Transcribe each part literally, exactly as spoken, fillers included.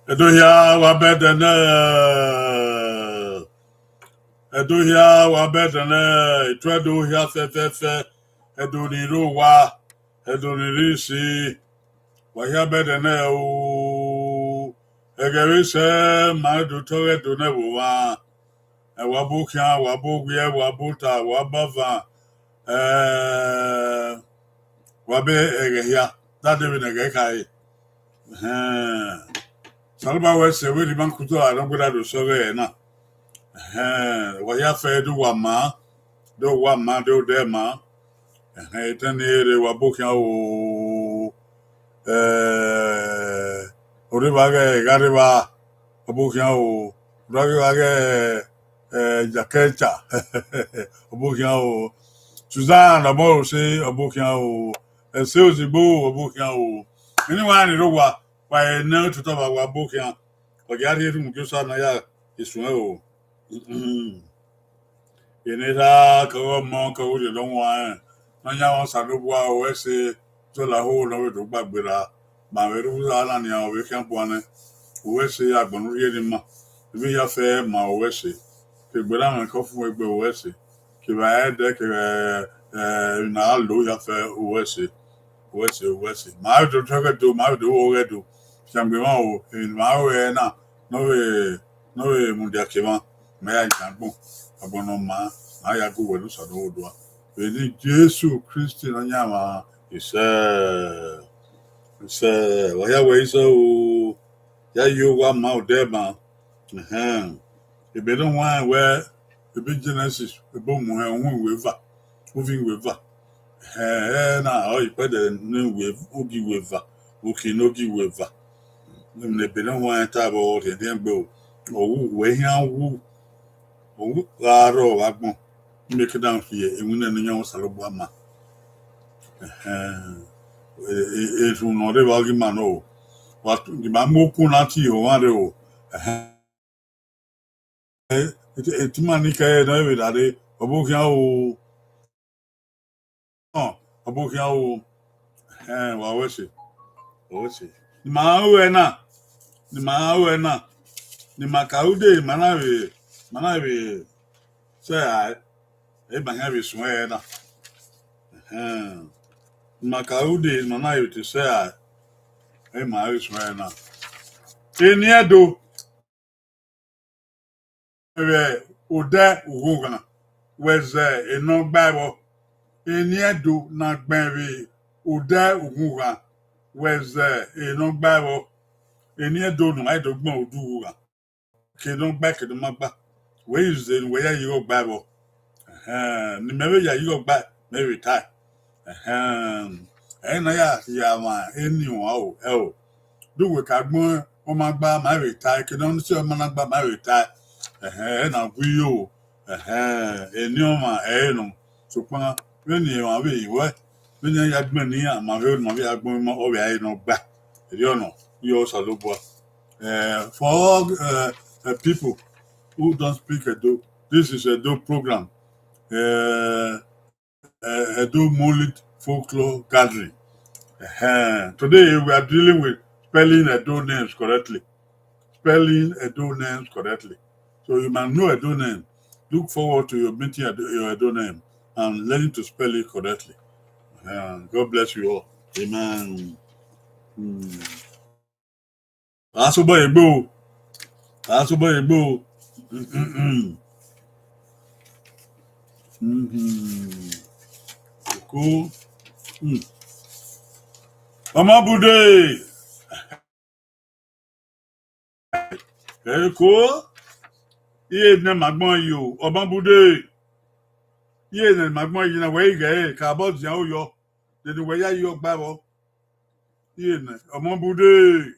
Ẹdo hia wa bẹdẹ nẹ, Ẹdo hia wa bẹdẹ nẹ, ituẹ Ẹdo hia fẹfẹfẹ, Ẹdo ni rre owa, Ẹdo ni rre isi, wa hia bẹdẹ nẹ o. Ẹghẹ vbe sẹ ma do tọghe Ẹdo nẹ vbe owa, ẹ wa bu khian, wa bu wiẹ, wa bu ta, wa bu avan, ẹ wa be ẹghẹ hia, dade vbene ẹghẹ khare. Ẹhẹn. Osanobua wẹ sẹ vbe rhie ima kuto a ne ọ gbera do sẹ ọghẹ na. Ẹhẹn, wa hia fẹ do wa ma, do wa ma, do dẹ ma. Ẹhẹn, etẹn ni rre wa bu khian o. Ẹ, orre vba ghẹ gha rre vba, ọ bu khian o. Orre vba ghẹ, ẹ, Jakẹcha, ọ bu khian o. Susan Ọmọrose, ọ bu khian o. Ẹse Ozigbo, ọ bu khian o. Eni wa ni rre owa, wa ẹre nẹ ototọ vbe wa bu khian. Ọ ya rhie erhunmwu Jesu na ya esuẹn o. Ene erha kevbe ọmọ kevbe orhiọn ne ọ huanrẹn, ne ọ yan mwẹ Osanobua, ru ẹse, zọla ho ne ọ vbe do gba gberra, ma vbe rre uvbi na nian ọ vbe khian guan nẹ, ru ẹse agbọn ne u rhie ne ima, emwi hia fẹ ma ru ẹse, ke gberra mwẹ ke ọ fun egbe ru ẹse, kevbe a ẹdẹ kevbe emwi ne a gha lo hia fẹ ru ẹse, ru ẹse, ru ẹse. Ma vbe do tọ ọghẹ do, ma vbe do vbe ọghẹ do, fiangbe mwa o, emwi ne ima ru ẹre na, ne ọ vbe ne ọ vbe mudia ke emwa, ma ya yan agbọn, agbọn ne ọ maa, ma ya gu uwẹ ne Osanobua. Vbe eni Jesu Kristi Nọyaẹnmwa, isẹ, isẹ, wa ya wẹ isẹ o, ya ye owa ma odẹ ma. Ẹhẹn. Ebe ne ọ huanrẹn wẹ, ebe Genesis, ebe Omuhẹn, uhunmwu iweva, uvbi iweva. Ẹhẹn, ẹre na ọre ikpẹdẹ ne uwẹ, ogieva, uki ne ogieva. Ne ebe ne ọ huanrẹn ta vbe ọ rhiẹnrhiẹn gbe o, ọ wu, wẹ hian wu, ọ wu gha rrọọ vbe agbọn, imeke na rhie iwinna ne iyan Osanobua ma. Ẹhẹn, e- e- erhunmwu ne ọ rre vbe ọghe ima nọ o, wa tu- ne ima mu okun na tie omwa rre o. Ẹhẹn, etima ni kẹre ne ọ vbe rare, ọ bu khian o, ọ bu khian o. Ẹhẹn, wa ru ẹse, wa ru ẹse. Ne ima ru ẹre na, ne ima ru ẹre na, ne ima ka ru dee, ma na vbe, ma na vbe sẹ rae, ẹ ma hia vbe suẹn ẹre na. Ẹhẹn, ne ima ka ru dee, ma na vbe te sẹ rae, ẹ ma vbe suẹn ẹre na. Eni Ẹdo vbe odẹ ughughan, wẹ zẹ enọ gba ẹvbo. Eni Ẹdo na gbẹn vbe odẹ ughughan, wẹ zẹ enọ gba ẹvbo. Eni Ẹdo ne u ma do gbẹn odẹ ughughan, ke ne ọ gba, ke ne ọ ma gba, wẹ i ze ne uwẹ ya ye igho gba ẹvbo. Ẹhẹn, ne imẹ vbe ya ye igho gba, mẹ vbe tae. Ẹhẹn, ẹ i na ya rhie amwa eni uan o, ẹ o. Do uwẹ ka gbẹn ọma gba, ma vbe tae, ke ne ọ si ọma na gba, ma vbe tae. Ẹhẹn, ẹ na gu iyo o. Ẹhẹn, eni ọmwa ẹre nọ. Sokpan vbene emwa vbe ruẹ, vbene iran ya gbẹn ne iran, ma vbe, ma vbe ya gbẹn ọmọ, ọ vbe a re ne ọ gba. Erriọ nọ, iye Osanobua. Eh, for all uh, uh, people who don't speak Edo, this is Edo program. Uh, uh, Edo Monolith Folklore Gathering. Uh-huh. Today we are dealing with spelling Edo names correctly. Spelling Edo names correctly. So you might know Edo name. Look forward to your meeting Edo, your Edo name and learning to spell it correctly. Uh, God bless you all. Amen. Hmm. Asobọ egbe o. Asobọ egbe o. Mm-mm-mm. Mm-hmm. Eko. Mm. Ọmọ Bude. Eko. Iye ne ma gbọn yi o, Ọmọ Bude. Iye ne ma gbọn yi na wẹ ighe ka bọ dian oyọ. Dede wẹ ya yi ọgba vbọ. Iye ne Ọmọ Bude.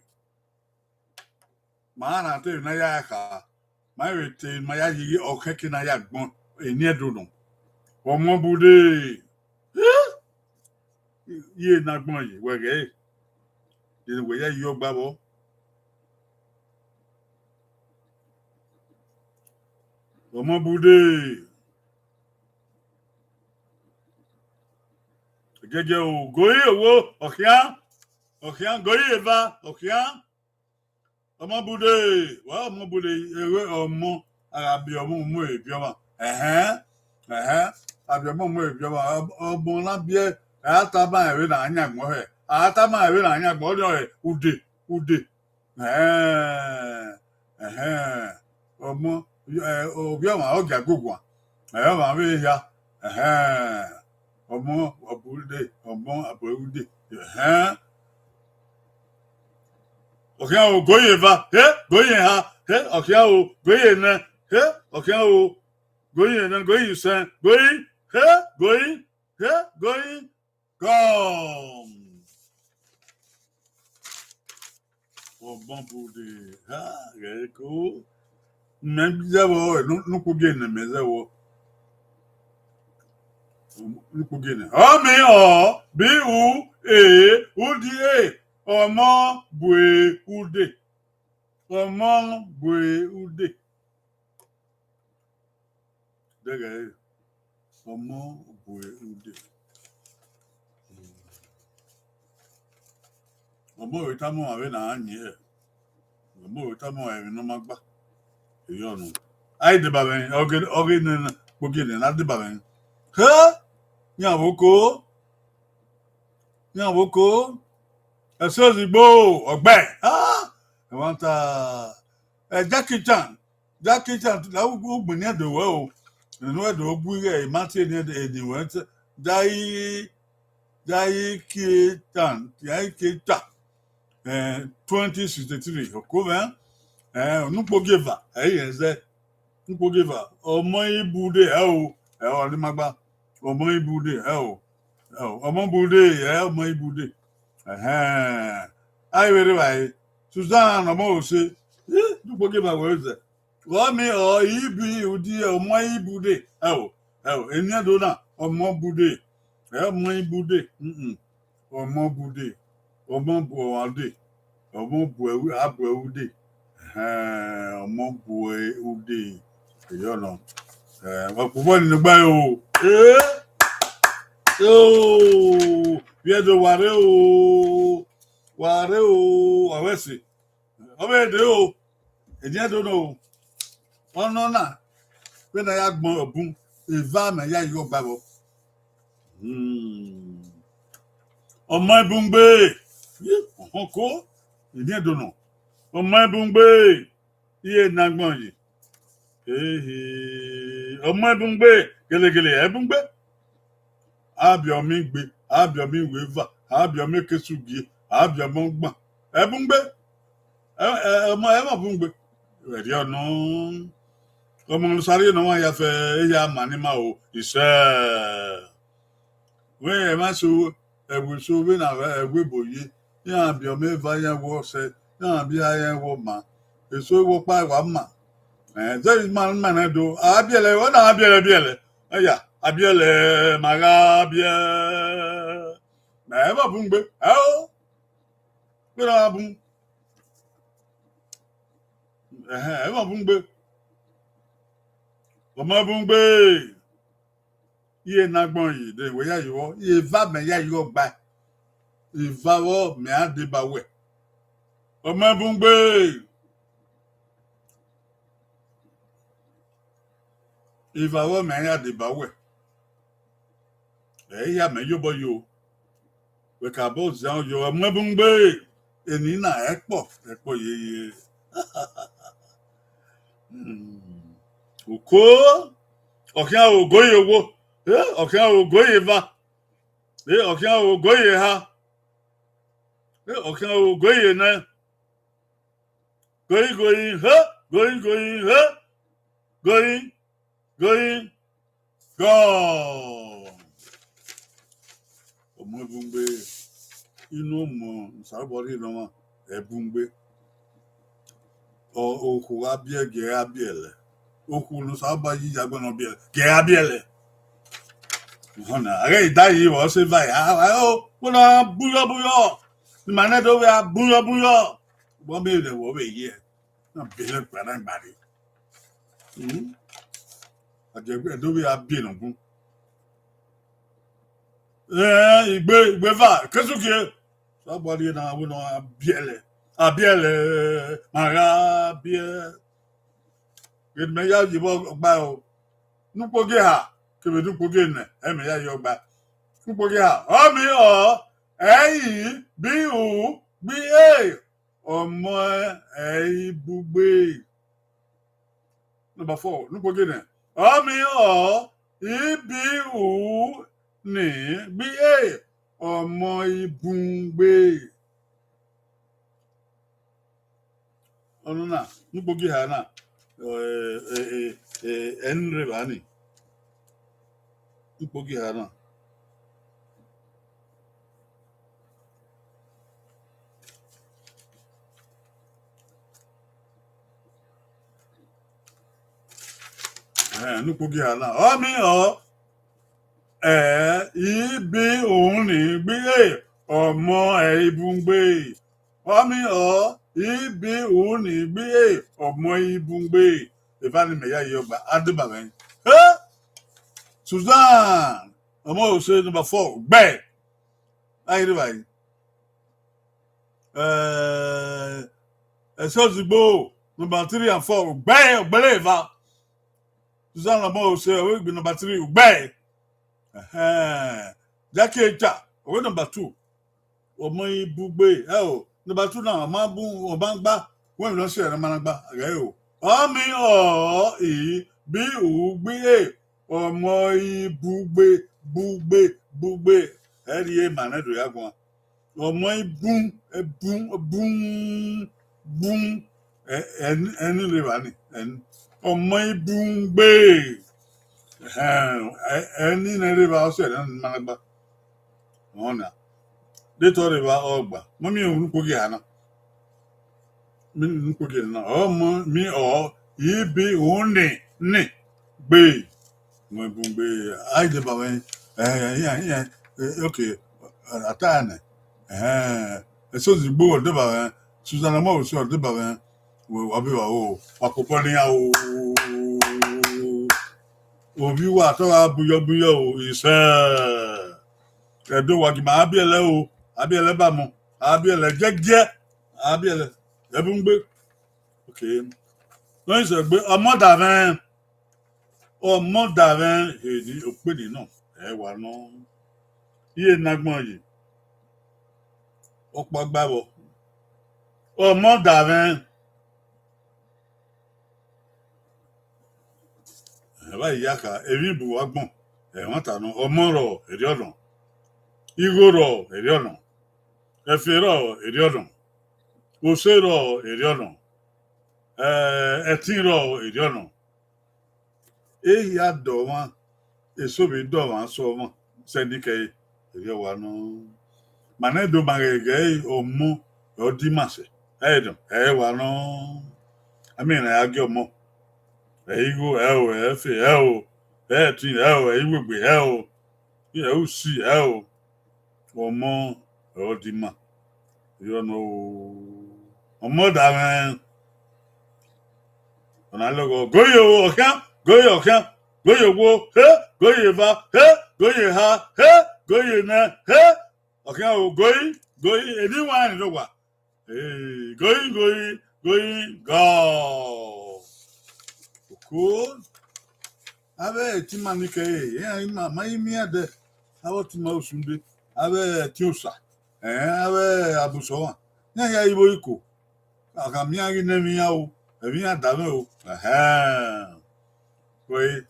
Ma na te na ya kha, ma vbe te ma ya yi ọkhẹke na ya gbọn, eni Ẹdo nọ. Ọmọ Bude, ye na gbọn ye, wẹ ghẹ, ye ne wẹ ya yi ọgba vbọ. Ọmọ Bude, gẹgẹ o, gori owo, ọkhian. Ọkhian, goi eva, ọkhian. Ọmọ bude, wa ọmọ bude, ewe ọmọ, a gha biẹ ọmọ, ọmọ e biẹ ọmwa. Ẹhẹn, ẹhẹn, a biẹ ọmọ, ọmọ e biẹ ọmwa. Ọmọ na biẹ, a tama ẹre na yan agbọn hẹ. A tama ẹre na yan agbọn, ọ rẹ ude, ude. Ẹhẹn, ẹhẹn, ọmọ, ẹ, ovbi ọmwa ọ gia guguan, ẹ, ọmwa vbe hia, ẹhẹn, ọmọ, ọ bu ude, ọmọ, a bu ude, ẹhẹn. Ọkhian o, goi eva, he, goi eha, he, ọkhian o, goi enẹ, he, ọkhian o, goi enẹ, goi isẹn, goi, he, goi, he, goi, gọm. Ọmọ bude, ha, ghẹ ko. Mẹ zẹ vbọ, nu, nu kpo gie nẹ, mẹ zẹ vbọ. Nu kpo gie nẹ. Ọ mi ọ, bi u, e, u di e, ọmọ bu e ude. Ọmọ bu e ude. Dẹghẹ ẹre, ọmọ bu e ude. Ọmọ vbe tama ọmwa vbene a yin hẹ, ọmọ vbe tama ọmwa emwi ne ọ ma gba. Eyọ nọ. A i deba mwẹ, ọghe, ọghe ne kpogie nẹ na deba mwẹ. He! Yan vbe oko, yan vbe oko. Ẹse ozigbo, ọgbẹ. Ah! Ẹmwata, ẹ, Jackie Chan, Jackie Chan, la u, u gbinni ẹdẹ wẹ o. Enu ẹdẹ ọ bu ighe, I ma tie eni ẹdẹ, eni wẹ te, Jai, Jackie Chan, Jackie Chan. Eh, twenty sixty-three, oko mwẹ, eh, nukpogieva, ẹ i rẹn zẹ. Nukpogieva, ọmọ ibude, ẹ o, ẹ o, ọnii ma gba. Ọmọ ibude, ẹ o, ẹ o, ọmọ ibude, ẹ, ọmọ ibude. Ẹhẹn. A i vbe rre evbare, Susan, ọmọ ose, eh, nukpogieva wẹ zẹ. Vbe ọ miẹn ọ, ibi udi, ọmọ ibude, ẹ o, ẹ o, eni ẹdo na, ọmọ ibude, ẹ, ọmọ ibude, mm, mm. Ọmọ bu ude, ọmọ bu ọmwa ude, ọmọ bu ẹwu, a bu ẹwu ude, ẹhẹn, ọmọ bu ude, eyọ nọ. Eh, wa kpobọ ni nọgba o. Eh, oh, vbe ẹdẹ wa rre o, wa rre o, wa wẹ ẹse. Ọ vbe dee o, eni ẹdo nọ o. Ọnọna, vbene a ya gbọn ọbun, eva mẹ ya igho gba vbọ. Hmm. Ọmọ ibungbe, ọhọn ko, eni ẹdo nọ. Ọmọ ibungbe, iye ne agbọn yi. Ehe, ọmọ ibungbe, gelegele, ẹbungbe. A biẹ ọmọ igbe, a biẹ ọmọ iweva, a biẹ ọmọ ekesugie, a biẹ ọmọ ọgban. Ẹbungbe. Ẹ, ẹ, ọmọ, ẹ ma bungbe. Ẹrriọ nọ. Ọmọ ne Osa rhie ne ọmwa ya fẹ, eya ma ni ma o, isẹ. Wẹ emwa eso, ẹvbo eso vbene a vbe ẹvbo ebo ye, iran biẹ ọmọ eva, iran wẹ ọsẹ, iran biẹ iran wẹ ọma. Eso vbe ọkpa wa ma. Eh, zẹ ima, ima nẹ do, a biẹlẹ, ọ na a biẹlẹ, biẹlẹ. Ẹya, a biẹlẹ, ma gha biẹ. Mẹ ẹ vbe bun gbe, ẹ o. Gbe na bun. Ẹhẹn, ẹ vbe bun gbe. Ọ ma bun gbe. Iye ne agbọn yi, de wẹ ya yọ, iye eva mẹ ya yọ gba. Eva vbọ mẹ a deba wẹ. Ọ ma bun gbe. Eva vbọ mẹ a ya deba wẹ. Ẹ i ya mẹ yobọ yo. Wẹ ka bọ zẹ ọ yo, ọ ma bun gbe. Eni na ẹkpọ, ẹkpọ yeye. Hmm. Uko, ọ khian ro ogo ye owo, eh, ọ khian ro ogo ye eva, eh, ọ khian ro ogo ye eha, eh, ọ khian ro ogo ye enẹ. Goi, goi, he, goi, goi, he, goi, goi, gọ. Ọmọ ẹbungbe, inu ọmọ ne Osanobua rhie ne ọmwa, ẹbungbe. Ọ, okhuo gha biẹ, gie a biẹlẹ. Okhuo ne Osanobua yi ya gbẹnnọ biẹlẹ, gie a biẹlẹ. Ọhọn na, a ghẹ i da yi vbe ọ sẹ eva, a, a, o, kpọnọ buyọ buyọ. Ne ima nẹ do vbe a buyọ buyọ. Vbọ miẹn vbe wọ vbe ye? Na bele gba na gba re. Hmm? A jẹ ẹgbẹ do vbe a bie nọ bun. Eh, igbe, igbe eva, kesugie. Osanobua rhie na wẹ ne ọ gha biẹlẹ, a biẹlẹ, ma gha biẹ. Ghẹ ne mẹ ya ye vbe ọgba o. Ne ukpogiẹha kevbe ne ukpogienẹ, ẹ mẹ ya ye ọgba. Ne ukpogiẹha, ọ miẹn ọ, ẹ i bi u gbe e, ọmọ ẹ i bu gbe. Number four, ne ukpogienẹ, ọ miẹn ọ, i bi u ni gbe e, ọmọ i bu gbe. Ọnọna, ne ukpogiẹha na, ẹ, ẹ, ẹ, ẹ, ẹ ne rre evba ni. Ne ukpogiẹha na. Ẹ, ne ukpogiẹha na. Ọ miẹn ọ, ẹ, i bi u ni gbe e, ọmọ ẹ i bu gbe. Ọ miẹn ọ, i bi u ni gbe e, ọmọ ẹ i bu gbe. Evba ni mẹ ya ye ọgba, a deba mwẹ. He! Susan, ọmọ Ose number four, gbẹ. A i rre evbare. Eh, Ẹsẹ Ozigbo, number three and four, ugbẹe, ọgbẹlẹ eva. Susan Ọmọose, ọ vbe gbe number three, ugbẹe. Ẹhẹn. Jackie Echa, ọ vbe number two. Ọmọ i bu gbe, ẹ o, number two na, ọ ma bu, ọ ma gba, wẹ emwi ne ọ si ẹre ma na gba, ghẹ o. Ọ miẹn ọ, i bi u gbe e, ọmọ i bu gbe, bu gbe, bu gbe. Ẹ rhie ma nẹ do ya guan. Ọmọ i bun, ẹ bun, bun, bun. Ẹ, ẹ, ẹ ni rre evba ni, ẹ ni. Ọmọ i bun gbe. Ẹhẹn, ẹ, ẹ ni nẹ rre evba, ọ sẹ ne ma na gba. Ọna. De te ọ rre evba, ọ gba. Mọ miẹn unu kpoghi eha na. Mi unu kpoghi eha na. Ọ mọ, mi ọ, i bi u ni, ni, gbe. Mọ i bun gbe, a i deba mwẹ, ẹ, ẹ, ẹ, ẹ, ẹ, okay, a ta nẹ. Ẹhẹn, Ẹsẹ Ozigbo ọ deba mwẹ, Susan Ọmọose ọ deba mwẹ, wa vbe wa o, wa kpokpo ne iran o. Ovbi uwa, te ọ gha buyọ buyọ o, isẹ. Ẹdo wa gie ima, a biẹlẹ o, a biẹlẹ ba mu, a biẹlẹ giẹgiẹ, a biẹlẹ, ẹ bun gbe. Okay. Nọ i sẹ gbe, ọmọ da mwẹ, ọmọ da mwẹ, eri okpeni nọ, ẹ wa nọ. Iye ne agbọn ye, ọkpa gba vbọ, ọmọ da mwẹ. Ẹ vba ya kha, emwi bu agbọn, ẹmwata nọ, ọmọ rrọọ, erriọ nọ, igho rrọọ, erriọ nọ, ẹfe rrọọ, erriọ nọ, ose rrọọ, erriọ nọ, ẹ, ẹtin rrọọ, erriọ nọ. Ehia dọ ọmwa, eso vbe dọ ọmwa sẹ ọmwa, sẹ ne ikẹe, erriọ wa nọ. Ma nẹ do ma ghẹ ghẹ ọmọ, ọ di ima sẹ, ẹ nọ, ẹ wa nọ. Amẹ ne a ya gie ọmọ, ẹ igho, ẹ o, ẹ ẹfe, ẹ o, ẹ ẹtin, ẹ o, ẹ iwegbe, ẹ o, ẹ usi, ẹ o. Ọmọ, ọ di ima. Erriọ nọ o. Ọmọ da mwẹ. Ọna lọghọ, goye o, ọkhian, goye ọkhian, goye owo, he, goye eva, he, goye eha, he, goye enẹ, he, ọkhian o, goyi, goyi, eni wa rẹn nọ owa. Hey, goyi, goyi, goyi, gọ. Oko. Avbe ẹtin ima ni kẹre, iran ima, ma i miẹn dẹ. Avbe ọtẹn ima Osunde, avbe ẹtin osa, ẹ, avbe abusọ ọmwa, iran ya ivbo iko. A ka miẹn ghi nẹ ẹmwẹ iran o, ẹmwẹ iran da mwẹ o. Ẹhẹn. Wẹ,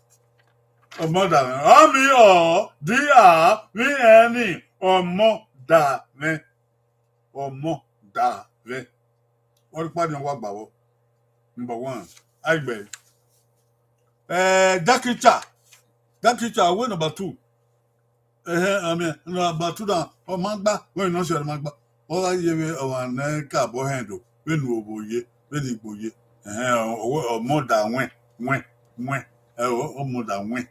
ọmọ da mwẹ. Ọ miẹn ọ, di a, miẹn ẹni, ọmọ da mwẹ. Ọmọ da mwẹ. Ọ rhie ọkpa ni ọ wa gba vbọ. Number one, a i gbe ẹre. Eh, Jackie Chan. Jackie Chan, wẹ number two. Ẹhẹn, I mean, number two na, ọ ma gba, wẹ emwi ne ọ si ẹre ma gba. Ọ gha ye vbe ọmwa ne ka bọ hẹn do, vbene uwẹ ye, vbene igbo ye. Ẹhẹn, ọ, ọ, ọmọ da wẹn, wẹn, wẹn. Ẹ o, ọmọ da wẹn,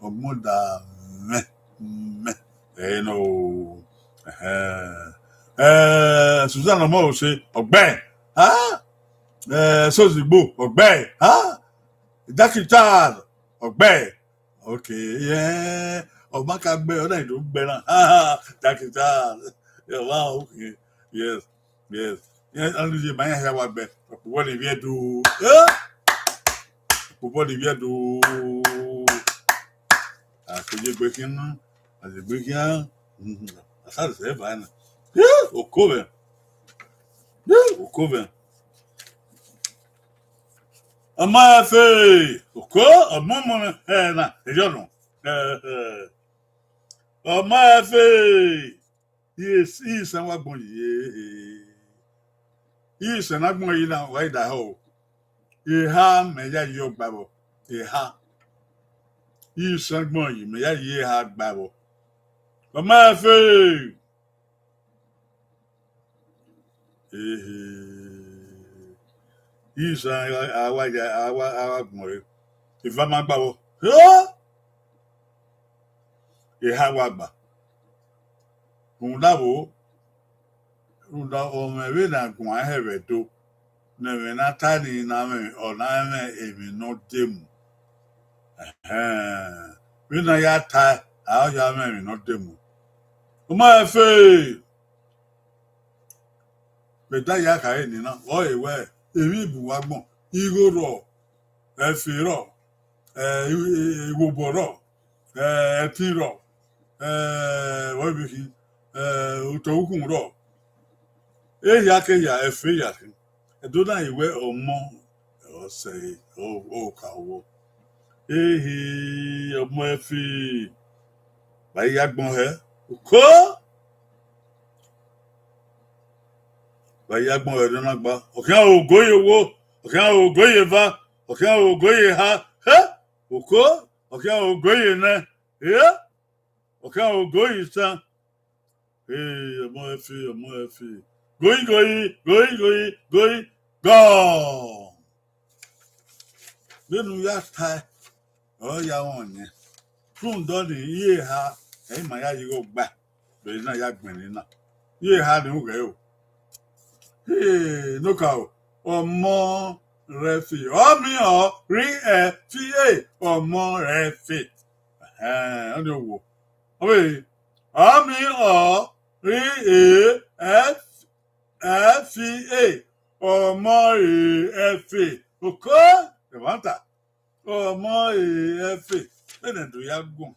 ọmọ da mwẹ, mẹ. Ẹ nọ o. Ẹhẹn. Eh, Susan Ọmọose, ọgbẹe. Ah! Eh, Ẹsẹ Ozigbo, ọgbẹe. Ah! Jackie Chan, ọgbẹe. Okay, yeah. Ọ ma ka gbe, ọ na do gbe na. Jackie Chan. Yeah, wow, okay. Yes, yes. Yes, a ni ye ma iran hia wa gbẹ. Ọkpobọ ni vbiẹ do. Eh? Ọkpobọ ni vbiẹ do. A ke ye gbe khian, a ye gbe khian. Mhm. A sa sẹ eva na. Eh, oko vẹ. Eh, oko vẹ. Ọmọ ẹfe, oko, ọmọ ọmọ ẹ na, eyọ nọ. Eh, eh. Ọmọ ẹfe. Yes, isan wa gbọn yi. Isan na gbọn yi na, wa i da hẹ o. Eha mẹ ya yi ọgba vbọ. Eha. Isan gbọn yi, mẹ ya yi eha gba vbọ. Ọmọ ẹfe. Ehe. Isan a wa ya, a wa, a wa gbọn re. Eva ma gba vbọ. Hẹ! Eha wa gba. Rhunmwuda vbo, rhunmwuda ọmwẹ vbene a guan hẹ vbe Ẹdo, ne ẹmwẹ ne a ta nii na mwẹ, ọ na mwẹ emwi ne ọ demu. Ẹhẹn. Vbene a ya tae, a ya mwẹ emwi ne ọ demu. Ọmọ ẹfe. Vbe da ya khare nina, ọ re wẹ, emwi bu wa gbọn, igho rrọọ, ẹfe rrọọ, eh, i-, i-, iwobọ rrọọ, eh, ẹtin rrọọ, eh, vbọ vbe khin, eh, otọ ukhunmwu rrọọ. Ehia ke ehia, ẹfe ya khin. Ẹdo na i wẹ ọmọ, ọ sẹ, ọ, ọ ka wọ. Ehe, ọmọ ẹfe, vbe a ya gbọn hẹ, oko. Vbe a ya gbọn hẹ ne ọ na gba. Ọ khian ogo ye owo, ọ khian ogo ye eva, ọ khian ogo ye eha. Hẹ! Oko, ọ khian ogo ye nẹ. Hẹ! Ọ khian ogo ye isan. Ee, ọmọ ẹfe, ọmọ ẹfe. Goi, goi, goi, goi, goi, gọ. Vbene u ya tae, ọ ya rẹn ọnii. Rhunmwuda ọnii, iye eha, ẹ i ma ya ye igho gba, vbe na ya gbẹn nina. Iye eha ni ughẹ o. Ee, nokaro, ọmọ rẹ fi, ọ miẹn ọ rre ẹ fi e, ọmọ rẹ fi. Ẹhẹn, ọnii ọ wo. Ọ vbe, ọ miẹn ọ rre ẹ, ẹ fi e, ọmọ rre ẹ fi. Oko, ẹmwata. Ọmọ rre ẹ fi. Vbene do ya guan.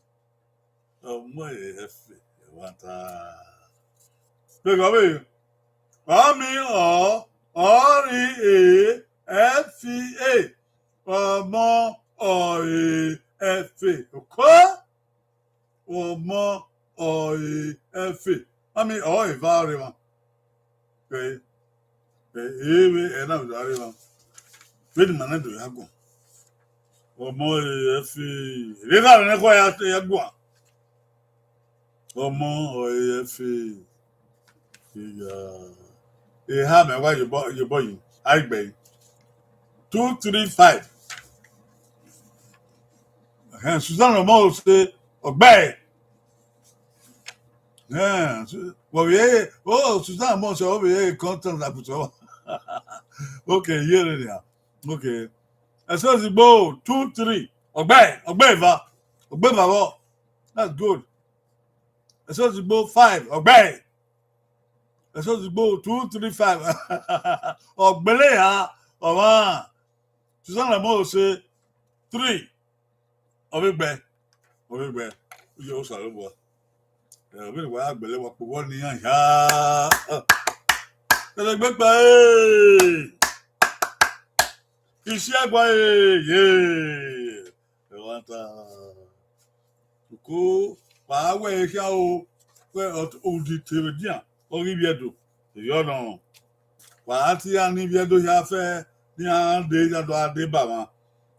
Ọmọ rre ẹ fi. Ẹmwata. Vbe gọ vbe, ọ miẹn ọ, ọ rre ẹ fi e, ọmọ ọ rre ẹ fi. Oko. Ọmọ ọ rre ẹ fi. Ọ miẹn ọ eva ọrre emwa. Ẹ, ẹ, ẹ vbe ẹ na vbe do rre emwa. Vbene ima na do ya guan. Ọmọ ọ rre ẹ fi. Rre na vbe ne ẹkhuẹ ya, ya guan. Ọmọ ọ rre ẹ fi. Iya. Eha mẹ wa ye obọ, ye obọ yi. A i gbe yi. Two three five. Ẹhẹn, Susan Ọmọrose, ọgbẹe. Ẹhẹn, Su-, vbe ọ vbe, oh, Susan Ọmọrose, ọ vbe content like so. Okay, here they are. Okay. Ẹse ozigbo two three. Ọgbẹe, ọgbẹe eva. Ọgbẹe eva vbọ. That's good. Ẹse ozigbo five. Ọgbẹe. Ẹse ozigbo two three five. Ọgbẹe eha, ọmwa. Susan Ọmọrose, three. Ọ vbe gbe, ọ vbe gbe. Uye Osanobua. Ẹ, ọ vbe wa ya gbele wa kpobọ ne iran hia. Ẹlegbe kpa, ee. Isi ẹgua, ee, ye. Ẹmwata. Uko, wa wẹ khian o, wẹ ọ, udi te vbe edian, ọ ghi vbiẹ do. Eyọ nọ. Wa ra tie iran ni vbiẹ do hia fẹ, ne iran dee, iran do gha deba mwa.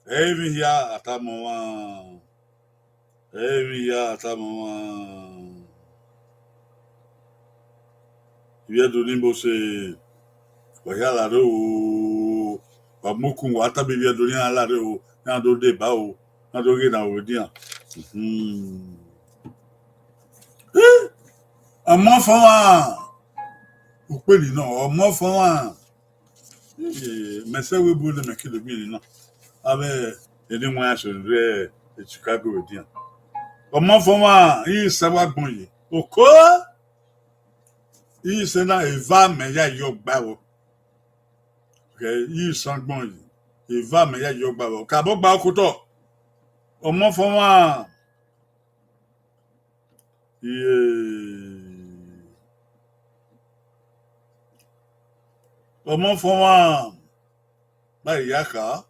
Ẹ i re emwi hia a tama ọmwa. Ẹ i re emwi hia a tama ọmwa. Ivbi Ẹdo ni Mose, wa hia la rre o, wa mu ukun, wa tama ivbi Ẹdo ne iran la rre o, ne iran do deba o, ne iran do ghe ne aro vbe edian. Mhm. Eh, ọmọ fọmwa, ukpeni nọ, ọmọ fọmwa. Eh, mẹ sẹ wẹ bu ne mẹ kele miẹn nọ. Avbe eni wan ya sẹ rre Chicago vbe edian. Ọmọ fọmwa, I sa wa gbọn ye. Oko! Isẹn na, eva mẹ ya yọ gba vbọ. Ghẹ, isangbọn yi, eva mẹ ya yọ gba vbọ. Kabọ gba okotọ. Ọmọ fọmwa. Iye. Ọmọ fọmwa. Ba ya kha.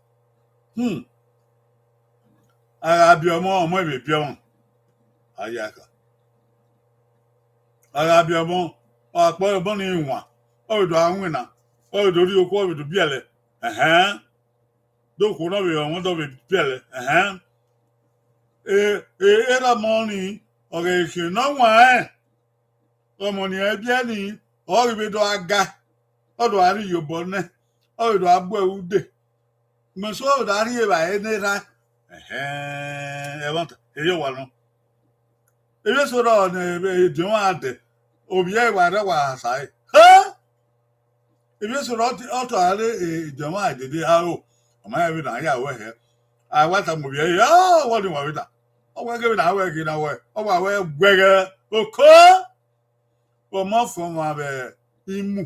Hmm. A gha biẹ ọmọ, ọmọ vbe biẹ ọmwa. A ya kha. A gha biẹ ọmọ, ọ gha kpọre ọmọ ni wan, ọ vbe do gha winna, ọ vbe do rhie okhuo, ọ vbe do biẹlẹ. Ẹhẹn. Do okhuo ne ọ vbe rọnmwẹ, ọ vbe biẹlẹ. Ẹhẹn. E, e, erha ọmọ ni, ọ ghe khian ne ọ wan rẹn. Ọmọ ni ẹ biẹ ni, ọ ghi vbe do gha ga, ọ do gha rhie iyobọ nẹ, ọ vbe do gha bu ẹre ude. Mẹ sẹ ọ vbe do gha rhie evbare ne erha. Ẹhẹn, ẹmwata, erriọ wa nọ. Emwi eso rrọọ ne ediọn mwa dẹ, ovbi ẹre wa rre wa sa ẹre. Hẹ! Emwi eso rrọọ ọ tọ a rre ediọn mwa dede aro, ọ ma rẹn vbene a ya ruẹ hẹ. A wa tama ovbi ẹre, ọ, wẹ ọnii wa vbe ta. Ọ wẹ ghe vbene a ruẹ ghe na ruẹ, ọ wa ruẹ guẹghẹ oko. Ọmọ fọmwa vbe imu,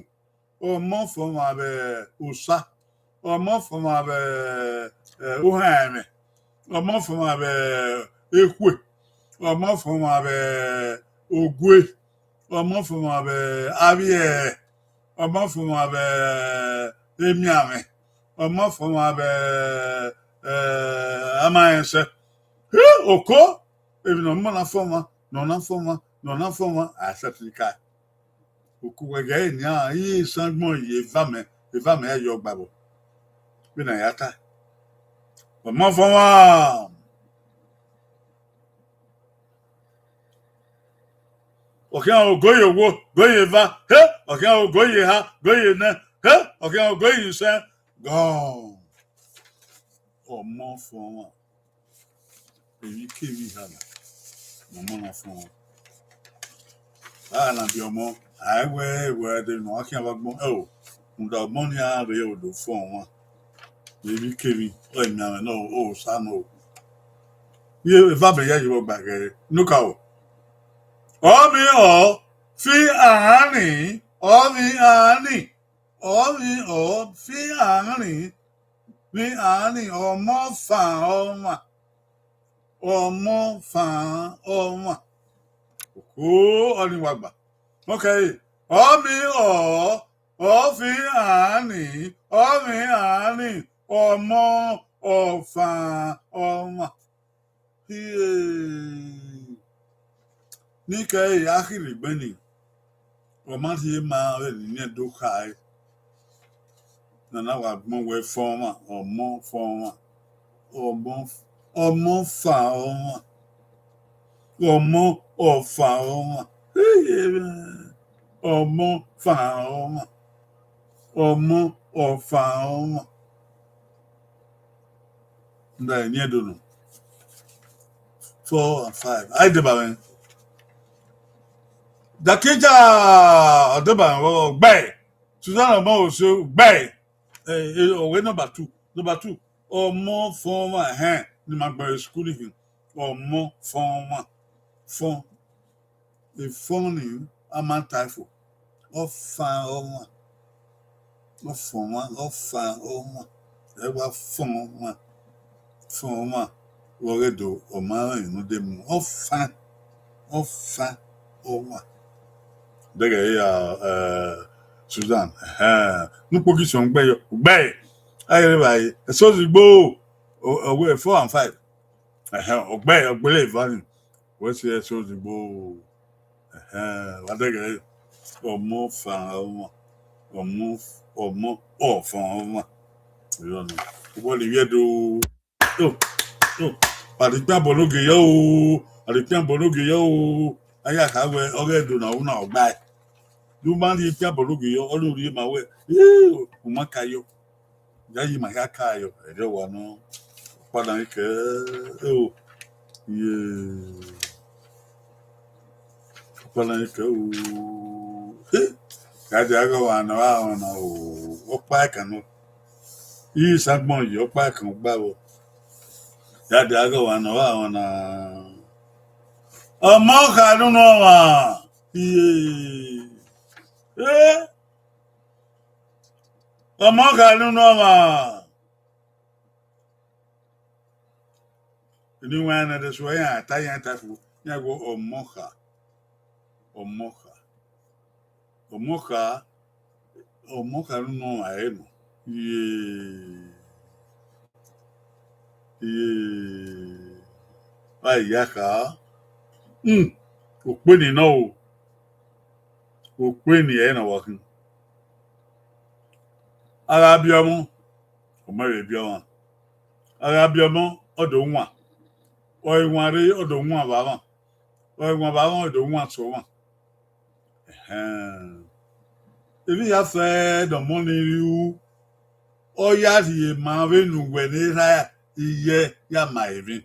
ọmọ fọmwa vbe osa, ọmọ fọmwa vbe, eh, ohan ẹmwẹ, ọmọ fọmwa vbe ekhue, ọmọ fọmwa vbe ogue, ọmọ fọmwa vbe avbiẹ, ọmọ fọmwa vbe emianmwẹ, ọmọ fọmwa vbe, eh, amarẹnsẹ. Oko, emwi ne ọmọ na fọmwa, ne ọ na fọmwa, ne ọ na fọmwa, a sẹtin ka. Okuwẹghẹ nian, isangbọn yi eva mẹ, eva mẹ ya yọ gba vbọ. Vbene a ya ta. Ọmọ fọmwa. Ọ khian ogo ye owo, ogo ye eva, he, ọ khian ogo ye eha, ogo ye enẹ, he, ọ khian ogo ye isẹn, gọn. Ọmọ fọmwa. Emwi kemwi ha na, ne ọmọ na fọnmwa. A na biẹ ọmọ, a i wẹ, wẹ de ne ọ khian vbe agbọn, ẹo, rhunmwuda ọmọ ni a rre do fọnmwa. Emwi kemwi, ọ emianmwẹ nọ, ọ osa nọ. Iye eva mẹ ya ye vbe ọgba ghẹ, ne u ka o. Ọ vbe ọ fi ahanni, ọ vbe ahanni, ọ vbe ọ fi ahanni, vbe ahanni, ọmọ fan ọmwa, ọmọ fan ọmwa. Oko ọnii wa gba. Ok, ọ vbe ọ, ọ fi ahanni, ọ vbe ahanni, ọmọ ọfan ọmwa. Hie. Ne I kẹre, a khirri egbe nii, ọ ma rhie ma vbene iyẹn do khare. Ne a na wa gbọn wẹ fọnmwa, ọmọ fọnmwa, ọmọ, ọmọ fan ọmwa, ọmọ ọfan ọmwa, ọmọ fan ọmwa, ọmọ ọfan ọmwa. Nda eni Ẹdo nọ. Four and five. A i deba mwẹ. Dakija, ọ deba mwẹ, ọ gbe. Susanna ọmọ Oso gbe. Eh, eh, ọ wẹ number two. Number two. Ọmọ fọnmwa, ẹhẹn, ne ima gbẹn vbe school hin. Ọmọ fọnmwa. Fọn. Efọn ni a ma ta fo. Ọfan ọmwa. Ọfọnmwa, ọfan ọmwa. Ẹ wa fọn ọmwa. Fọn ọmwa. Vbe ọ ghe do, ọ ma rẹn emwi ne ọ de mu. Ọfan. Ọfan ọmwa. Dẹghẹ ya, eh, Susan. Ẹhẹn. Ne ukpoki sọn gbe yo. Gbe. A ghi re vbe a re. Ẹse ozigbo. Ọ, ọ wẹ four and five. Ẹhẹn, ọ gbe, ọ gbele eva ni. Wẹ si ẹse ozigbo. Ẹhẹn, wa dẹghẹ ọmọ fan ọmwa, ọmọ, ọmọ ọfan ọmwa. Irọ nọ. Ubọlẹ ivbi Ẹdo. To, to. Wa rhie ikpian bọ ne ogie yọ o. Wa rhie ikpian bọ ne ogie yọ o. A ya kha wẹ, ọ ghe Ẹdo na, u na ọ gbae. Ne u ma rhie ikpian bọ ne ogie yọ, ọ na rhie ma wẹ, ee, u ma ka yọ. Ya yi ma hia ka yọ, ẹrẹ wa nọ. Ọkpa na i kẹ, eo, ye. Ọkpa na i kẹ, o. He, ya dia ghe wa nọ, a ọ na, o. Ọkpa ẹkan nọ. Isangbọn yi, ọkpa ẹkan gba vbọ. Ya dia ghe wa nọ, a ọ na. Ọmọ kha nunu ọmwa. Iye. Eh, Ọmọkha ne unu ọmwa. Eni wa na de suẹ iran ta, iran ta fu, iran wẹẹ Ọmọkha. Ọmọkha. Ọmọkha, Ọmọkha ne unu ọmwa ẹre nọ. Iye. Iye. Vbe a ya kha. Hmm. Okpeni nọ o. Okpeni ẹre nọ vbe ọ khin. A gha biẹ ọmọ, ọ ma vbe biẹ ọmwa. A gha biẹ ọmọ, ọ do wan. Ọ i wan rre, ọ do wan vbe amwa. Ọ i wan vbe amwa, ọ do wan sẹ ọmwa. Ẹhẹn. Emwi hia fẹẹrẹ ne ọmọ ni ru, ọ ya rhie ma vbene uwẹ ne erha iyẹ ya ma emwi.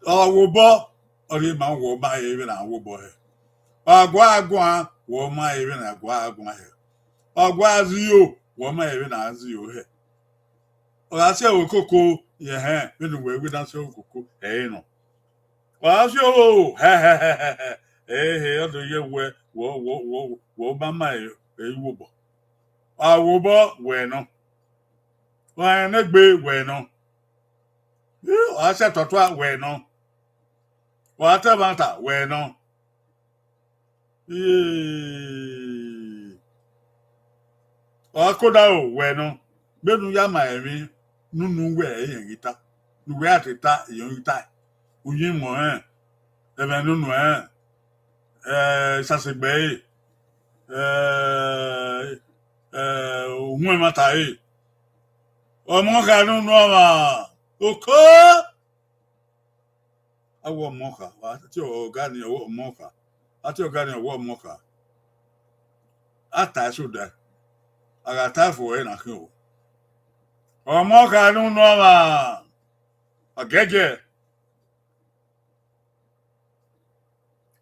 Ọ wa obọ, ọ rhie ma wẹ ọ ma he vbene a wa obọ hẹ. Ọ gua guan, wẹ ọ ma he vbene a gua guan hẹ. Ọ gua zio, wẹ ọ ma he vbene a zio hẹ. Ọ gha si ẹvbo koko, ẹhẹn, vbene uwẹ wẹ ne a si ẹvbo koko, ẹre nọ. Ọ gha si ẹvbo, hẹhẹhẹhẹ, ehe, ọ do ye wẹ, wẹ, wẹ, wẹ, wẹ ọ ma ma e, e iwobọ. Ọ wa obọ, wẹ nọ. Ọ rẹn ne egbe, wẹ nọ. Ọ gha si ẹtọtua, wẹ nọ. Ọ gha ta ẹmwata, wẹ nọ. Iye. Ọ gha ke odaro, wẹ nọ. Vbene u ya ma emwi ne unu wẹ, irẹn ghi ta. Ne uwẹ a te ta, irẹn ghi ta. Uyinmwẹ ọnrẹn, ẹmwẹ ne unu rẹn, eh, isasegbe ẹre, eh, eh, uhunmwu ẹmwata ẹre. Ọmọkha ne unu ọmwa, oko. A wẹ Ọmọkha, a tie ọga ni, ọ wẹ Ọmọkha. A tie ọga ni, ọ wẹ Ọmọkha. A ta eso dae. A gha ta fo ẹre na khian o. Ọmọkha ne unu ọmwa. Ọgiẹgiẹ.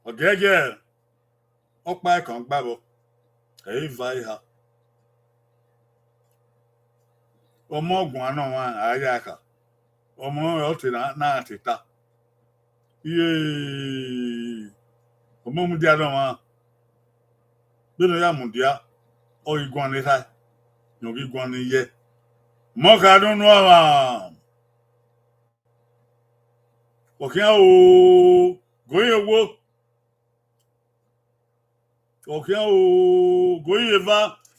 Ọgiẹgiẹ. Ọkpa ẹkan gba vbọ, ẹ i va eha. Ọmọ guan ne ọmwa a ya kha, ọmọ ọre ọ te na, na te ta. Iye, ọmọ mudia ne ọmwa, vbene ọ ya mudia, ọ ghi guan ne erha, ne ọ ghi guan ne iyẹ. Ọmọkha ne unu ọmwa. Ọ khian o, goyin owo. Ọ khian o, goyin eva.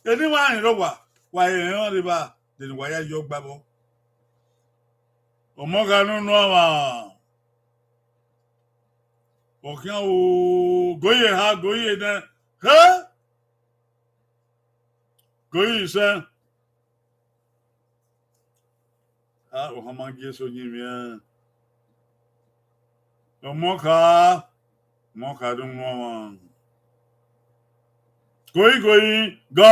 Eni wa rẹn rọ wa, wa rẹn rọ rre evba, de ne wa ya yọ gba vbọ. Ọmọkha ne unu ọmwa. Ọ khian o, goyin eha, goyin enẹ. He! Goyin isẹn. A, ohan ma gie eso yin mwẹ. Ọmọkha, Ọmọkha do mu ọmwa. Goyin, goyin, gọ.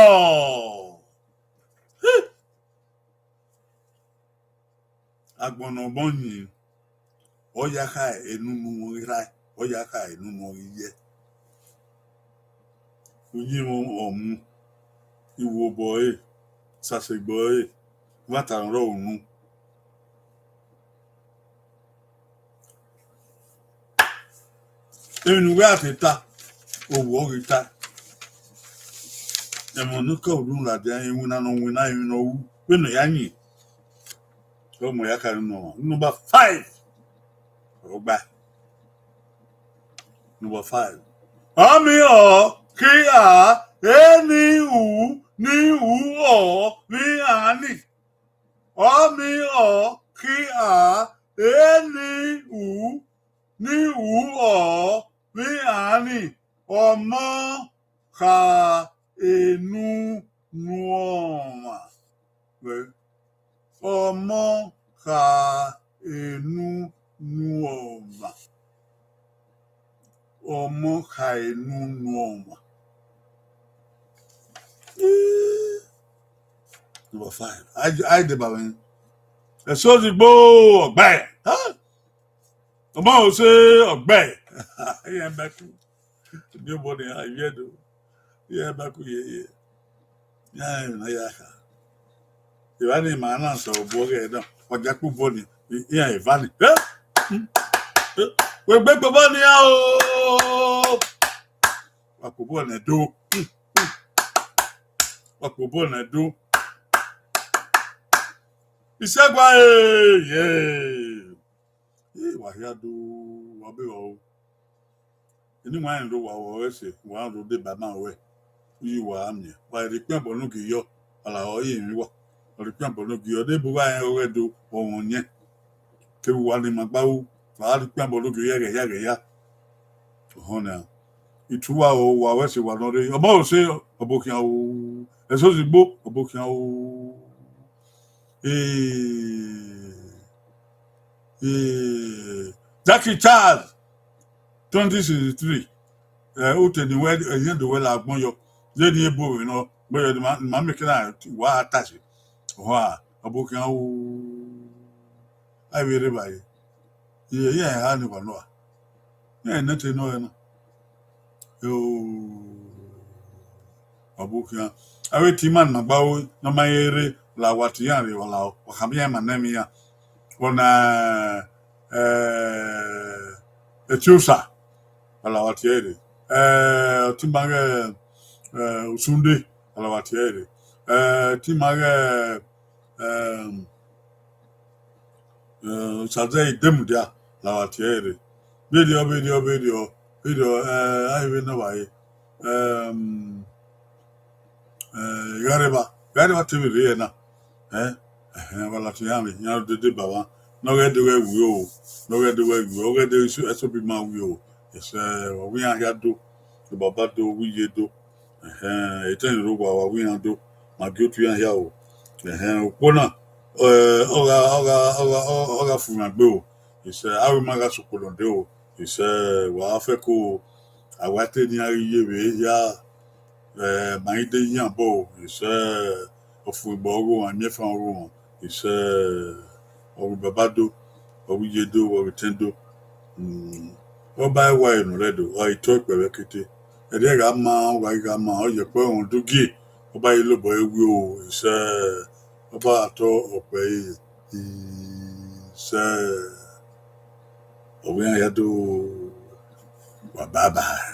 Agbọn ne ọ gbọn yin, ọ ya kha enu ne ọ ghi rrae, ọ ya kha enu ne ọ ghi yẹ. Uyinmwẹ ọ mu, iwobọ ẹre, isasegbe ẹre, ẹmwata ne ọ rre unu. Emwi ne uwẹ a te ta, owa ọ ghi ta. Ẹmwẹ ne ọ ke ru ladian, iwinna ne ọ winna, emwi ne ọ ru, vbene ọ ya yin. Ọ mu ya kha unu ọmwa. Number five. Ọ gba. Number five. Ọ miẹn ọ, khian, eni u, ni u ọ, vbe iran ni. Ọ miẹn ọ, khian, eni u, ni u ọ, vbe iran ni. Ọmọkha enu nuọmwa. Wẹ, Ọmọkha enu nuọmwa. Ọmọkha enu nuọmwa. Number five. Ai, ai deba mwẹ. Ẹse ozigbo ọgbae. Ha? Ọmọ ose ọgbae. Iran baku. Ni obọ ni a yẹ do. Iran baku ye ye. Iran na ya kha. Eva ni ma na sẹ obọ ghe na. Ọ dia kpo obọ ni. Iran eva ni. Eh? Hmm? Eh? Wẹ gbe kpo obọ ni a o. Wa kpobọ nẹ do. Wa kpobọ nẹ do. Isẹgua, eh, yeah. Ẹ, wa hia do, wa be wa o. Eni wa rẹn do wa wọ ẹse, wa rẹn do deba ma ruẹ. Uyi wa a miẹn. Wa rhie ikpian obọ ne u gie yọ, ọ lahọ, iyemwi wa. Wa rhie ikpian obọ ne u gie yọ, de bu uwa rẹn ọghẹ do, ọ wọn yẹn. Kevbe uwa ni ma gba ru, wa rhie ikpian obọ ne u gie yọ, ẹghẹ hia, ẹghẹ hia. Ọhọn nia. Itu uwa o, wa wẹ ẹse wa nọ rre. Ọmọ ose, ọbokhian o. Ẹse ozigbo, ọbokhian o. Eh, eh, Jackie Charles, twenty sixty-three. Eh, u te ni wẹ, eh, ẹyẹn do wẹ la agbọn yọ. Ye ni ebo vbe nọ, gbe yọ ni ma, ma make na wa ta si. Oha, ọbokhian o. A vbe rre evbare. Iye, iye, ha ni wa nọ a. Iye, nẹ te nọ ẹre na. Yo, ọbokhian. Avbe team ma gba ru ne ọ ma rẹn rre la wa tie iran rre, wa la, wa khama iran ma nẹ ẹmwẹ iran. Ọna, eh, Etiosa, wa la wa tie ẹre rre. Eh, team ma ghẹ, eh, Usunde, wa la wa tie ẹre rre. Eh, team ma ghẹ, eh, eh, Osaze Idemudia, la wa tie ẹre rre. Vberriọ, vberriọ, vberriọ, vberriọ, eh, a i vbe nọ vba re. Ehm, eh, Ghareva, Ghareva te vbe rre ẹre na. Eh, ẹhẹn, wa la tie iran rre, iran dede ba mwa. Ne ọ ghẹ do ghẹ wi o, ne ọ ghẹ do ghẹ wi o, ọ ghẹ do ẹso, ẹso bi ma wi o. Ẹsẹ, wa wẹ iran hia do, baba do, wi ye do. Ẹhẹn, etẹn ni rre owa, wa wẹ iran do, ma gie otu iran hia o. Ẹhẹn, ukpo na, eh, ọ gha, ọ gha, ọ gha, ọ, ọ gha fu iran gbe o. Isẹ, avbe ma gha sokpo nọ de o. Isẹ, wa fẹko, a wa te ne iran ghi ye vbe hia, eh, ma i de yi iran obọ o. Isẹ, ọfumwegbe ọghe ọmwa, imiẹnfan ọghe ọmwa. Isẹ, ọ ghi baba do, ọ ghi ye do, ọ ghi tẹn do. Mm, ọ ba ẹwae ne ọ rre do, ọ ghi tọ ikpẹvbe kete. Ẹdẹ gha ma, ọ gha gha ma, ọ ye ẹkpẹ ọmwa do gie, ọ ba ye lobọ ẹre wi o, isẹ, ọ ba tọ ọkpẹ ẹre, isẹ, ọ wẹ iran ya do, wa bye bye.